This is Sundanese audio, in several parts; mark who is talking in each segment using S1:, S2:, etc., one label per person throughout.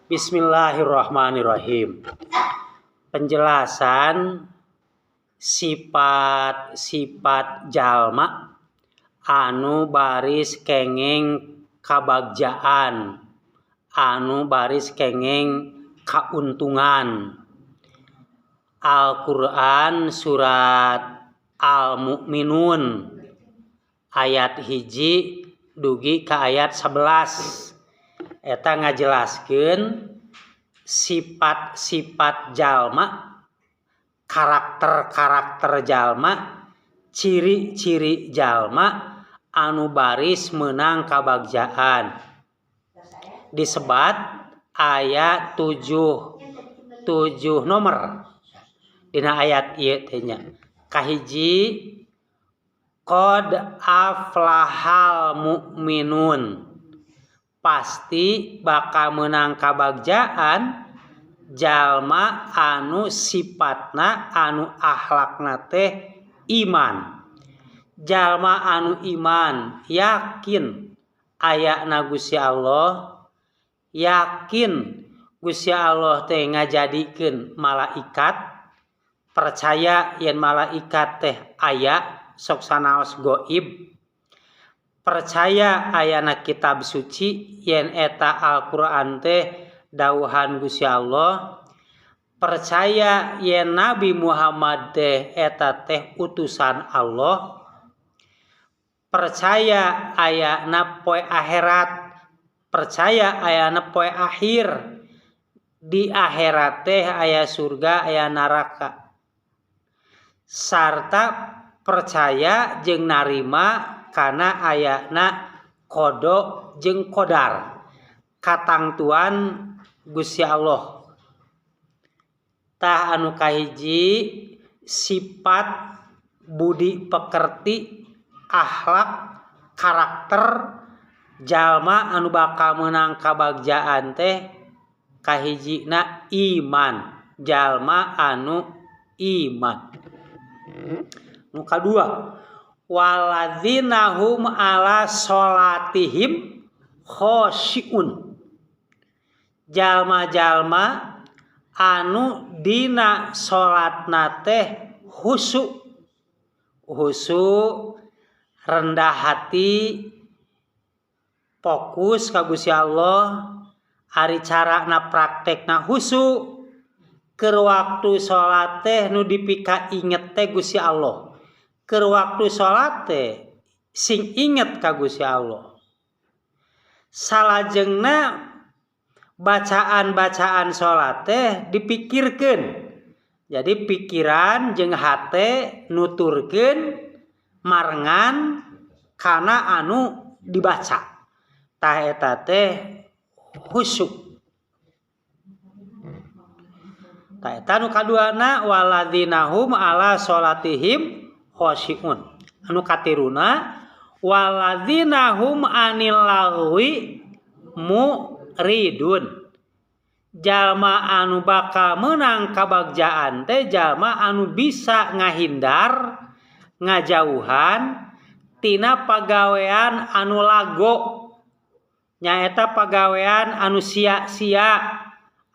S1: Bismillahirrahmanirrahim. Penjelasan sifat-sifat jalma anu baris kenging kabagjaan, anu baris kenging kauntungan. Al-Qur'an surat Al-Mu'minun ayat 1 dugi ka ayat 11 eta ngajelaskeun sifat-sifat jalma, karakter-karakter jalma, ciri-ciri jalma anu baris menang kabagjaan. Disebat aya 7 nomor dina ayat ieu teh nya. Kahiji, qad aflahal mu'minun, pasti bakal menang kabagjaan jalma anu sifatna anu akhlakna teh iman. Jalma anu iman yakin ayana Gusti Allah, yakin Gusti Allah teh ngajadikeun malaikat, percaya yen malaikat teh aya sok sanaos goib, percaya ayana kitab suci yen eta Al-Qur'an teh dawuhan Gusti Allah, percaya yen Nabi Muhammad teh eta teh utusan Allah, percaya ayana poe akhirat, percaya ayana poe akhir, di akhirat teh aya surga aya neraka, sarta percaya jeung narima kana ayana qada jeung qadar katangtuan Gusti Allah. Tah anu kahiji sifat budi pekerti, akhlak, karakter jalma anu bakal meunang kabagjaan teh kahijina iman, jalma anu iman. Nu kadua, waladzina hum ala sholatihim khosyiun, jalma-jalma anu dina salatna teh khusyuk, khusyuk rendah hati, fokus ka Gusti Allah. Ari carana praktekna khusyuk keur waktu salat teh nu dipika inget teh Gusti Allah, keur waktu salat teh sing inget ka Gusti Allah. Salajengna bacaan-bacaan salat teh dipikirkeun, jadi pikiran jeung hate nuturkeun marengan kana anu dibaca. Tah eta teh khusyuk. Tah eta nu kaduana waladzina hum ala sholatihim khosyiun. Anu katiruna waladzina hum anil lagwi muridun, jalma anu bakal menang kabagjaan teh jalma anu bisa ngahindar ngajauhan tina pagawean anu lago, nyaeta pagawean anu sia-sia,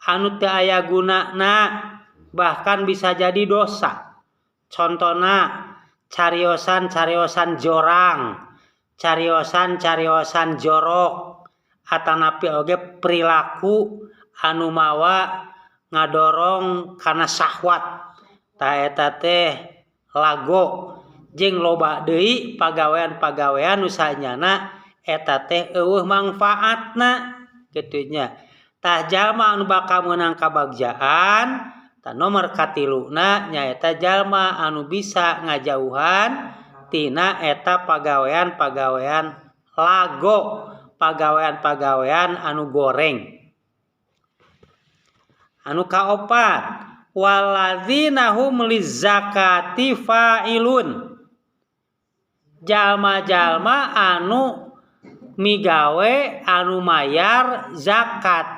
S1: anu teu aya gunana, bahkan bisa jadi dosa. Contona cariosan-cariosan jorang, cariosan-cariosan jorok, atanapi oge perilaku anu mawa ngadorong kana syahwat. Tah eta teh lago jeung loba deui pagawean-pagawean nu sanyana eta teh eueuh mangfaatna kitu nya. Tah jalma anu bakal meunang kabagjaan tah nomor katiluna nyaeta jalma anu bisa ngajauhan tina eta pagawean-pagawean lago, pagawean-pagawean anu goreng. Anu kaopat, waladzina hum lizakati fa'ilun, jalma-jalma anu migawe anu mayar zakat.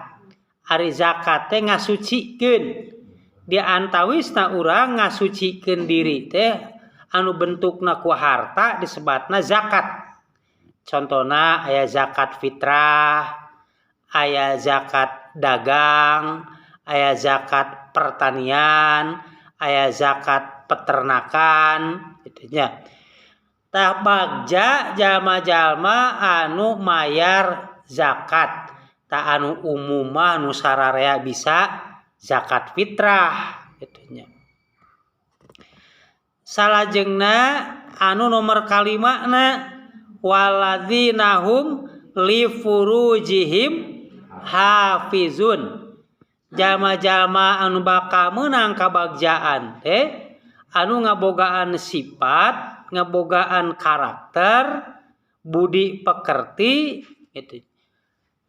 S1: Ari zakat teh ngasucikeun, di antawisna urang ngasucikeun diri teh anu bentukna ku harta disebatna zakat. Contohna aya zakat fitrah, aya zakat Dagang, aya zakat pertanian, aya zakat peternakan gitu nya. Tah, bagja jalma-jalma anu mayar zakat. Tah, anu umum mah nu sararea bisa zakat fitrah gitu nya. Salajengna anu nomor kalima na, walladzina hum li furujihim hafizun. Jalma-jalma anu bakal meunang kabagjaan teh anu ngabogaan sifat, ngabogaan karakter, budi pekerti gitu,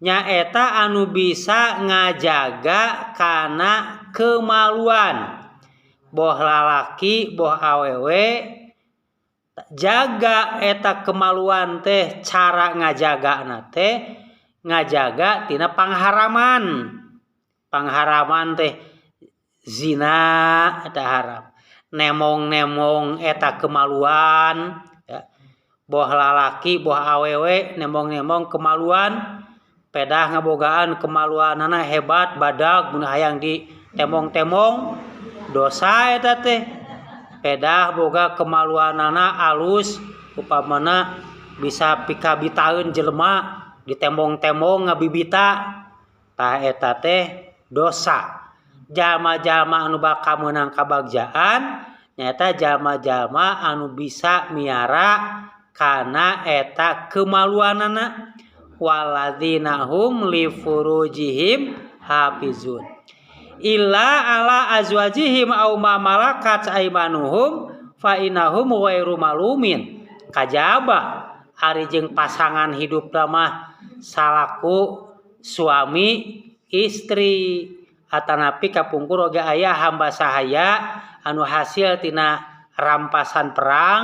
S1: nyaeta anu bisa ngajaga kana kemaluan, boh lalaki boh awewe. Jaga eta kemaluan teh, cara ngajaga teh ngajaga tina pangharaman. Pangharaman teh zina eta haram, nemong-nemong eta kemaluan ya. Boh lalaki boh awewe nemong-nemong kemaluan, pedah ngabogaan kemaluanana hebat, badag, mun hayang di temong-temong dosa eta teh. Pedah boga kemaluanana alus, upamana bisa pikabitaeun jelema, ditembong-tembong ngabibita, tah eta teh dosa. Jalma-jalma anu bakal meunang kabagjaan nyaeta jalma-jalma anu bisa miara kana eta kemaluanana, walladzina hum li furujihim hafizun illa ala azwajihim aw ma malakat aimanuhum fa innahum ghairu malumin. Kajaba ari jeung pasangan hidup mah salaku suami istri, atanapi kapungkur oge aya hamba sahaya anu hasil tina rampasan perang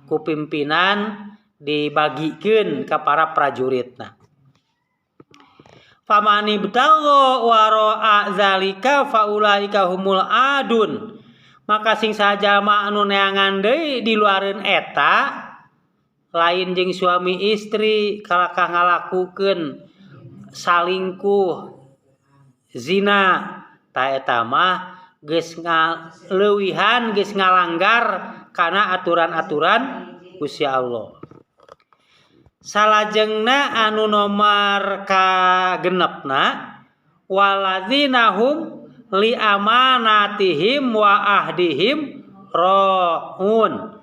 S1: ku pimpinan dibagikeun ka para prajuritna. Famani ibtagha wara'a zalika faulaika humul adun. Maka sing sajalma anu neangan deui di luareun eta, lain jeung suami istri, kalakah ngalakukeun salingkuh, zina, ta eta mah geus ngaleuwihan, geus ngalanggar kana aturan-aturan Gusti Allah. Salajengna anu nomor kagenepna, walladzina hum li amanatihim wa ahdihim ra'un.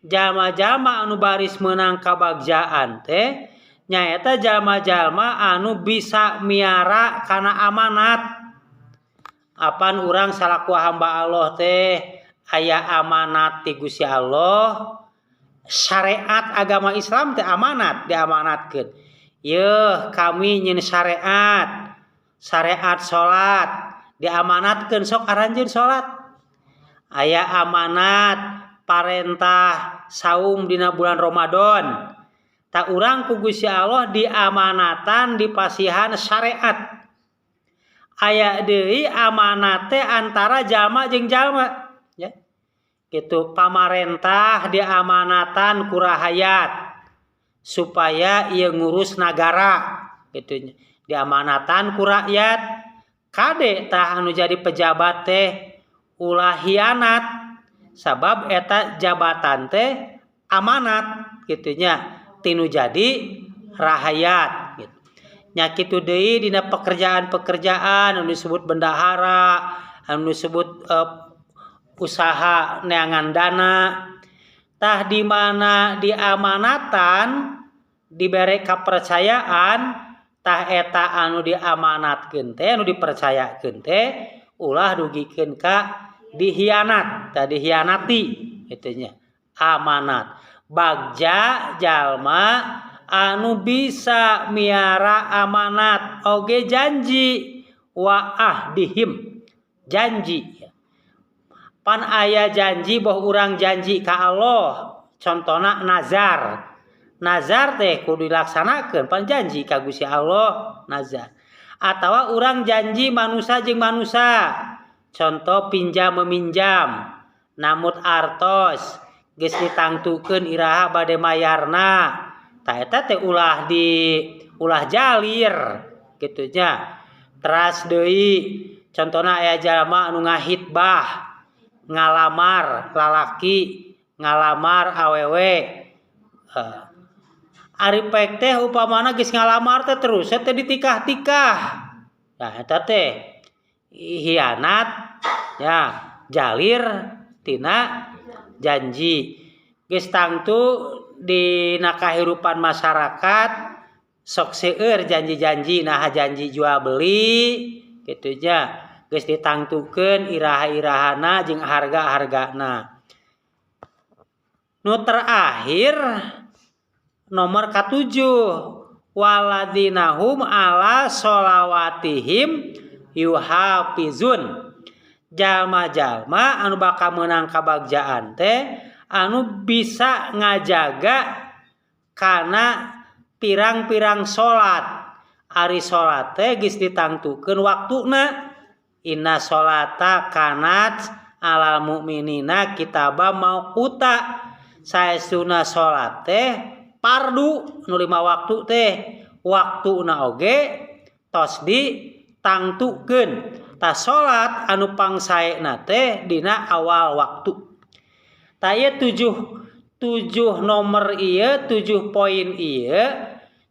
S1: Jalma-jalma anu baris meunang kabagjaan teh nyaeta jalma-jalma anu bisa miara kana amanat. Apan urang salaku hamba Allah teh aya amanat ti Gusti Allah, syariat agama Islam teh amanat, diamanatkeun. Yeuh, kami nyeun syariat, syariat salat diamanatkeun, sok aranjeun salat. Aya amanat parentah saum dina bulan Ramadan. Tak urang ku Gusti Allah diamanatan, dipasihan syariat. Aya deui amanat teh antara jalma jeung jalma ya. Gitu, pamarentah diamanatan ku rahayat supaya ieu ngurus nagara gitu, diamanatan ku rakyat. Kade tah anu jadi pejabat teh ulah hianat, sabab eta jabatan teh amanat gitu nya tinu jadi rahayat gitu. Nya kitu deui dina pekerjaan-pekerjaan anu disebut bendahara, anu disebut usaha neangan dana. Tah, di mana diamanatan, dibere kepercayaan, tah eta anu diamanatkeun teh, anu dipercayakeun teh ulah dugikeun ka dihianat, tah dihianati kitu nya amanat. Bagja jalma anu bisa miara amanat oge janji, wa ahdihim, janji. Pan aya janji, boh urang janji ka Allah, contohna nazar. Nazar teh kudu dilaksanakeun, pan janji ka Gusti Allah nazar. Atawa urang janji manusia jeung manusia, contoh pinjam meminjam, namut artos geus ditangtukeun iraha bade mayarna, tah eta teh ulah di ulah jalir kitu nya. Teras deui contohna aya jalma anu ngahitbah, ngalamar lalaki, ngalamar awewe. Ari pek teh upamana geus ngalamar teh terus teh ditikah-tikah. Nah eta teh hianat ya, jalir tina janji. Geus tangtu dina kahirupan masyarakat sok seueur janji-janji, nah janji jual beli kitu nya geus ditangtukeun iraha-irahana jeung harga-hargana. Nu terakhir nomor katujuh, waladzinahum ala sholawatihim yuhafizun. Jalma-jalma anu bakal meunang kabagjaan teh anu bisa ngajaga kana pirang-pirang salat. Ari salat teh geus ditangtukeun waktuna. Inna sholata kanat alal mukminina kitaba mauquta. Saestuna salat teh fardu nu 5 waktu teh, waktuna oge tos ditangtukeun. Tah salat anu pangsaena teh dina awal waktu. Tah ieu tujuh nomor ieu, 7 poin ieu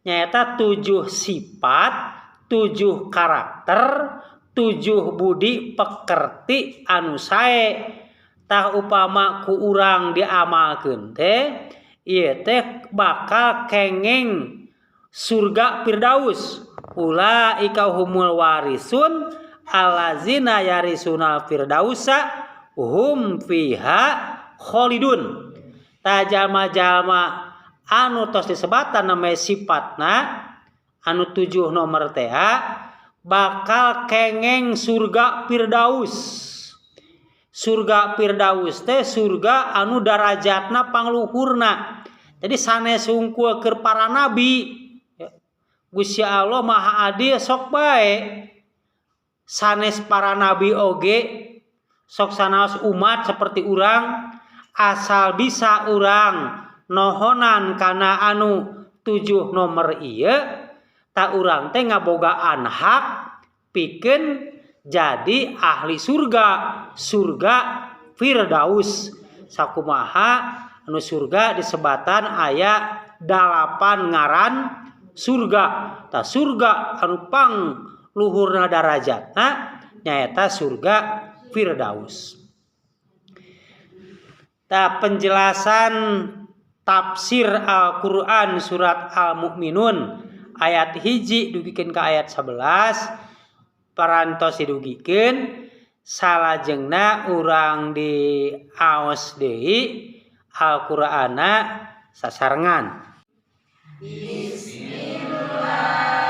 S1: nyaeta 7 sifat, 7 karakter, 7 budi pekerti anu sae. Tah upama ku urang diamalkeun teh ieu teh bakal kengeng surga firdaus. Ulaika humul warisun allazina yarisunal firdausa hum fiha kholidun. Tah jalma-jalma anu tos disebatan namanya sifatna anu 7 nomor teh bakal kengeng surga firdaus. Surga firdaus teh surga anu darajatna pangluhurna. Jadi sanes hungkul keur para nabi. Gusti Allah Maha Adil sok bae. Sanes para nabi oge sok sanaos umat seperti urang, asal bisa urang nohonan kana anu 7 nomor ieu, ta urang teh ngabogaan hak pikeun jadi ahli surga, surga firdaus. Sakumaha anu surga disebatan aya 8 ngaran surga. Ta surga anu pang luhurna darajatna nyaeta surga firdaus. Ta penjelasan tafsir Al-Qur'an surat Al-Mu'minun ayat 1 dugikeun ka ayat 11 parantos didugikeun, salajengna urang diaos deui Al-Qur'ana sasarengan.
S2: Bismillahirrahmanirrahim.